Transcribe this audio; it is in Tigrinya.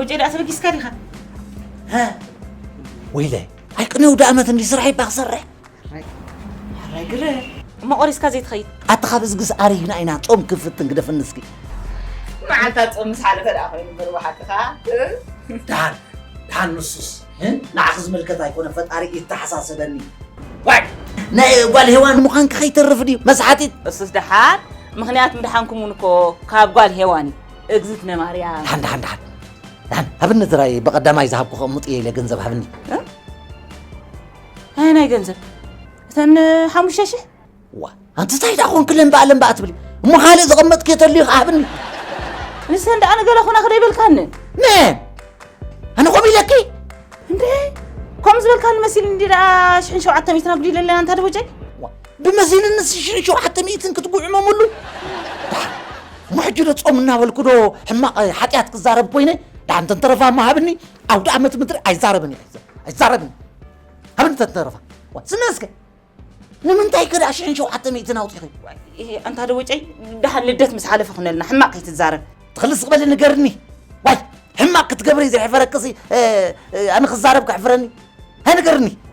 ጀዳ ተበጊስካ ዲኻ? ሃ? ወይለ፣ ኣይቅኔው ደኣመት እንዲ ስራሕ ይባ ክሰርሕ። ሕራይ ግረ። እሞ ቆሪስካ ዘይትኸይድ? ኣታ ካብ እዝግስ ኣርዩና ኢና ጾም ክፍትን ግደፍኒ እስኪ። መዓልታ ጾም ምስ ሓለፈ ደኣ ኮይኑ እምበር ብሓቅኻ። ደሓን፣ ደሓን ንሱስ፣ እ? ንዓኺ ዝምልከት ኣይኮነ፣ ፈጣሪ ይተሓሳሰበኒ። ዋይ! ናይ ጓል ሄዋን ምዃንኪ ከይተርፍ ድዩ? መስሓቲት። እሱስ ደሓን፣ ምኽንያት ምድሓንኩም እውን እኮ ካብ ጓል ሄዋን እዩ። እግዝእትነ ማርያም። ደሓን፣ ደሓን፣ ደሓን። ደሓን፣ ሃብኒ ዝራይ ብቐዳማይ ዝሃብኩ ከቕምጥ እየ ኢለ ገንዘብ ሃብኒ። እ? ኣየናይ ገንዘብ? እተን ሓሙሽተ ሽሕ? ዋ፣ ኣንቲ እንታይ ደኣ ኾንክለን በኣለን በኣ ትብሊ? እሞ ካልእ ዘቐመጥክዮ ተልዩ ከኣ ሃብኒ። ንሰን ደኣ ንገለ ኹና ክደይበልካኒ? መን? ኣነ ከምኡ ኢለኪ? እንዴ፣ ከምኡ ዝበልካኒ መሲሉ እንዲ ደኣ ሽሕን ሸውዓተ ሚእትን ኣጉዲለ ኣለና እንታ ደቦጨይ? ዋ፣ ብመሲሉኒ ሽሕን ሸውዓተ ሚእትን ክትጉዕመሙሉ? ዳ፣ እሞ ሕጂ ዶ ጾም እናበልኩ ዶ ሕማቕ ሓጢኣት ክዛረብ ኮይነ? ዳ፣ እንተን ተረፋ እሞ ሃብኒ፣ ኣውደ ኣመት ምድሪ ኣይዛረብን እየ፣ ኣይዛረብን። ሃብኒ እንተን ተረፋ። ዋ፣ ስነ እስከ። ንምንታይ ከ ደኣ ሽሕን ሸውዓተ ሚእትን ኣውጺኺ? ዋይ፣ ኣንታ ደቦጨይ፣ ደሓን ልደት ምስ ሓለፈ ኩነልና፣ ሕማቕ ከይትዛረብ። ትኽልስ በሊ ንገርኒ። ዋይ፣ ሕማቕ ክትገብሪ ዘሕፈረክሲ፣ እ፣ እ፣ ኣነ ክዛረብ ከሕፍረኒ? ሃይ ንገርኒ።